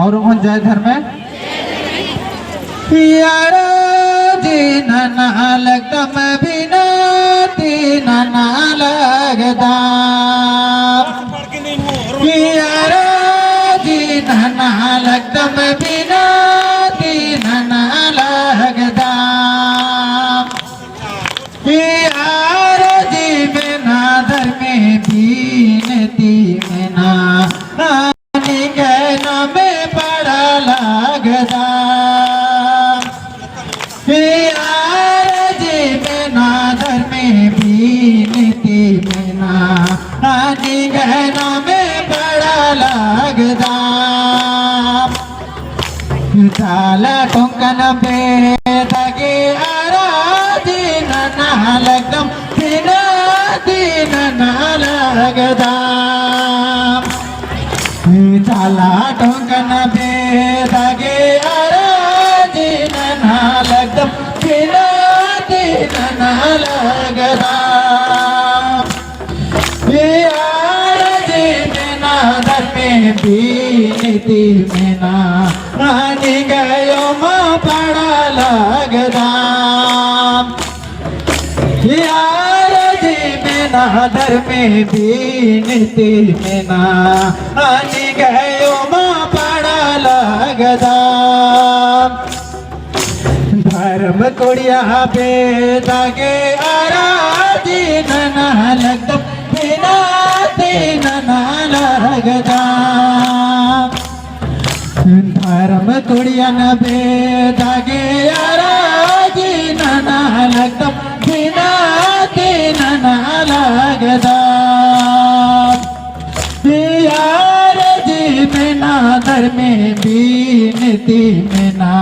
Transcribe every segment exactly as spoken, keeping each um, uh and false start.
और उन जय धर्मे। यारा जी नना लगदम बिना ती नना लगदम। यारा जी नना लगदम बिना ती नना लगदम। यारा जी मेना धर्मे बिनती मेना। निंग्है नामे पड़ा लगदम। यारा जी मेना धर्मे बिनती मेना। निंग्है नामे पड़ा लगदम। चाला टोंकन बेदा गे आरा जी नना लगदम, बिना ती नना लगदम। चाला टोंकन बेदा गे आरा जी नना लगदम, बिना ती नना लगदम। यारा जी मेना धर्मे बिनती मेना। निंग्है ओमा पड़ा लगदम। यारा जी मेना धर्मे बिनती मेना। निंग्है ओमा पड़ा लगदम। धर्म कुड़िया बेदा गे आरा जी नना लगदम, बिना ती नना लगदम। धर्म कुड़िया बेदा गे आरा जी नना लगदम, बिना ती नना लगदम। यारा जी मेना धर्मे बिनती मेना।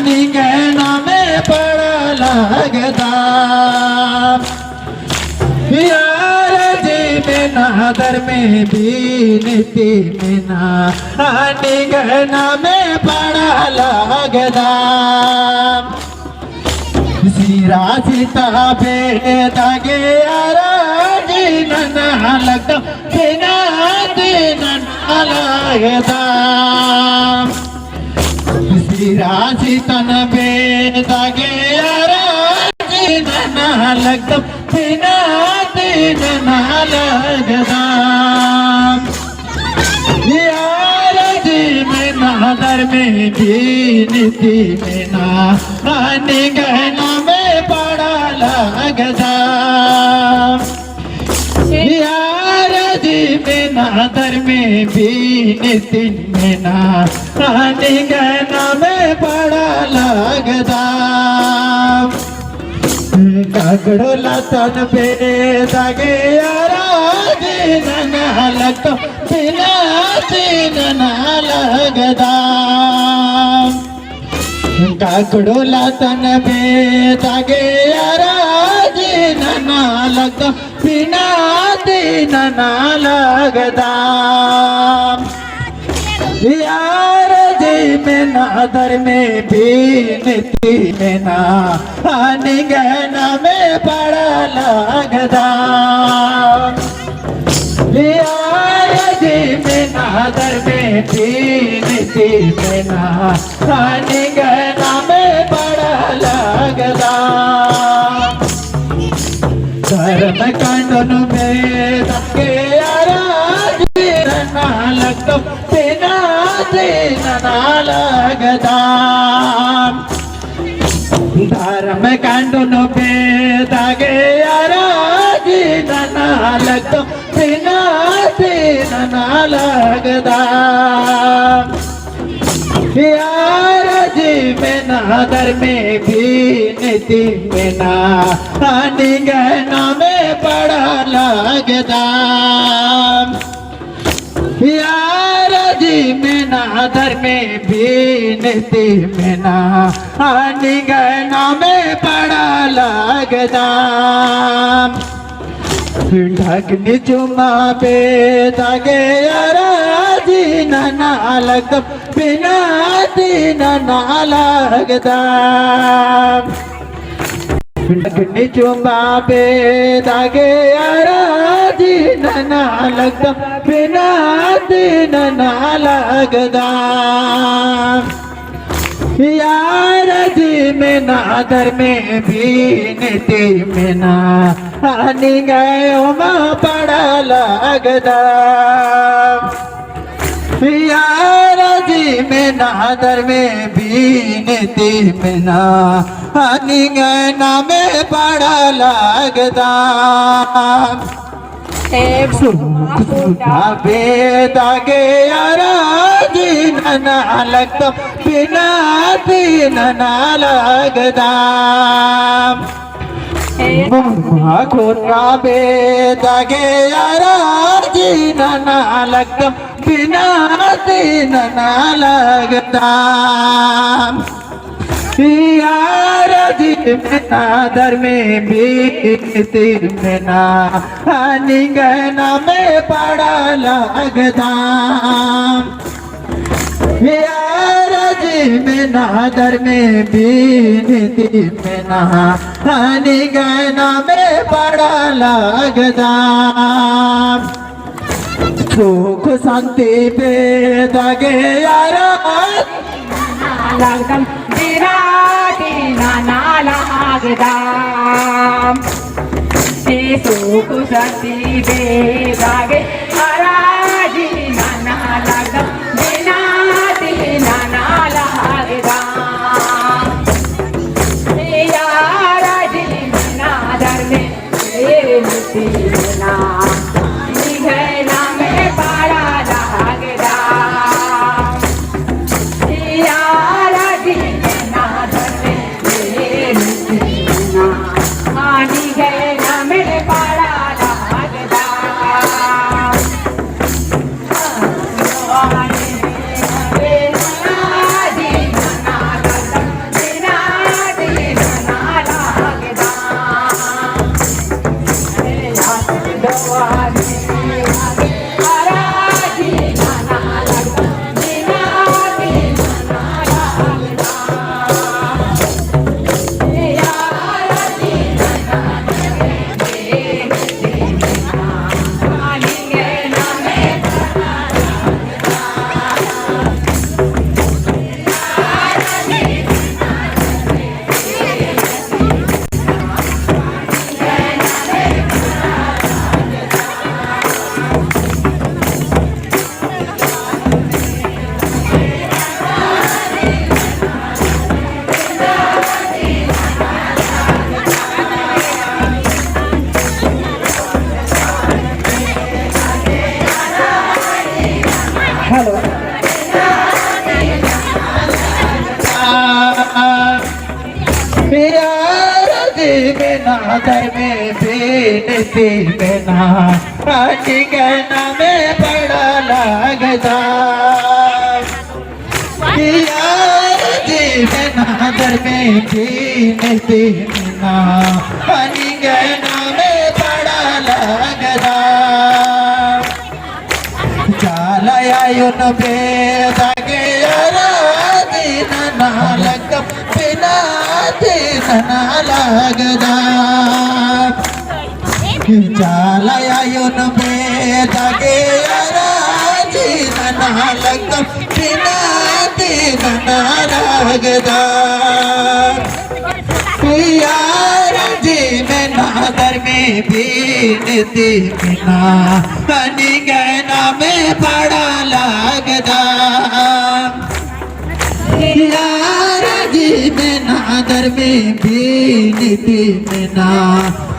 निंग्है नामे पड़ा लगदम। यारा जी मेना धर्मे बिनती मेना। निंग्है नामे पड़ा लगदम। सिरा सीता बेदा गे आरा जी नना लगदम, बिना ती नना लगदम। सिरा सीतन बेदा गे आरा जी नना लगदम, बिना ती नना लगदम। यारा जी मेना धर्मे बिनती मेना। निंग्है नामे पड़ा लगदम। यारा जी मेना धर्मे बिनती मेना। निंग्है नामे पड़ा लगदम। काकड़ो लातन बेदा गे आरा जी नना लगदम, बिना ती नना लगदम। काकड़ो लातन बेदा गे आरा जी नना लगदम, बिना ती नना लगदम। यारा जी मेना धर्मे बिनती मेना। निंग्है नामे पड़ा लगदम। यारा जी मेना धर्मे बिनती मेना। निंग्है नामे पड़ा लगदम। धर्म कांडन बेदा गे आरा जी नना लगदम, बिना ती नना लगदम। धर्म कांडन बेदा गे आरा जी नना लगदम, बिना ती नना लगदम। यारा जी मेना धर्मे बिनती मेना। निंग्है नामे पड़ा लगदम। यारा जी मेना धर्मे बिनती मेना। निंग्है नामे पड़ा लगदम। ढकनी चुमा बेदा गे आरा जी नना लगदम, बिना ती नना लगदम। लगनी चुम्बा बेदागे अरा जी नना लगदम, बिना ती नना लगदम। यार जी मेना दर में बीनती मेना, आनी गयो मा पड़ा लगदम। यार जी मेना दर में बीनती मेना, आनी गयो ना में पड़ा लगदम। सुख सुखा बेदागे अरा जी नना लगदम, बिना ती नना लगदम। मुम्मा खोरा बेदागे अरा जी नना लगदम, बिना ती नना लगदम। यार जी मेना दर में बीनती मेना, आनी गयो ना में पड़ा लगदम। यार जी मेना दर में बीनती मेना, आनी गयो ना में पड़ा लगदम। सुख शांति बेदागे अरा लगदम, बिना ती नना लगदम। सुख शांति बेदागे अरा जी नना लगदम, बिना ती नना लगदम। यार जी मेना दर में बीनती मेना, आनी गयो ना में पड़ा लगदम। यार जी मेना दर में बीनती मेना, आनी गयो ना में पड़ा लगदम। Hello। यार जी मेना दर में बीनती मेना, आनी गयो ना में पड़ा लगदम। यार जी मेना दर में बीनती मेना, आनी गयो ना में पड़ा लगदम। चाला आयोन बेदागे अरा जी नना लगदम, बिना ती नना लगदम। चाला आयोन बेदागे अरा जी नना लगदम, बिना ती नना लगदम। यार जी मेना दर में बीनती मेना, आनी गयो ना में पड़ा लगदम। यार जी मेना दर में बीनती मेना,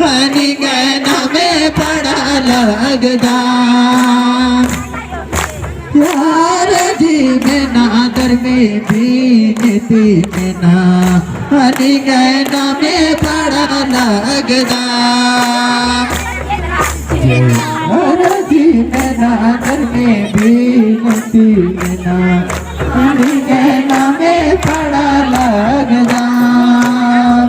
आनी गयो ना में पड़ा लगदम। यार जी मेना दर में बीनती मेना, आनी गयो ना में पड़ा लगदम। यार जी मेना दर में बीनती मेना, आनी गयो ना में पड़ा लगदम।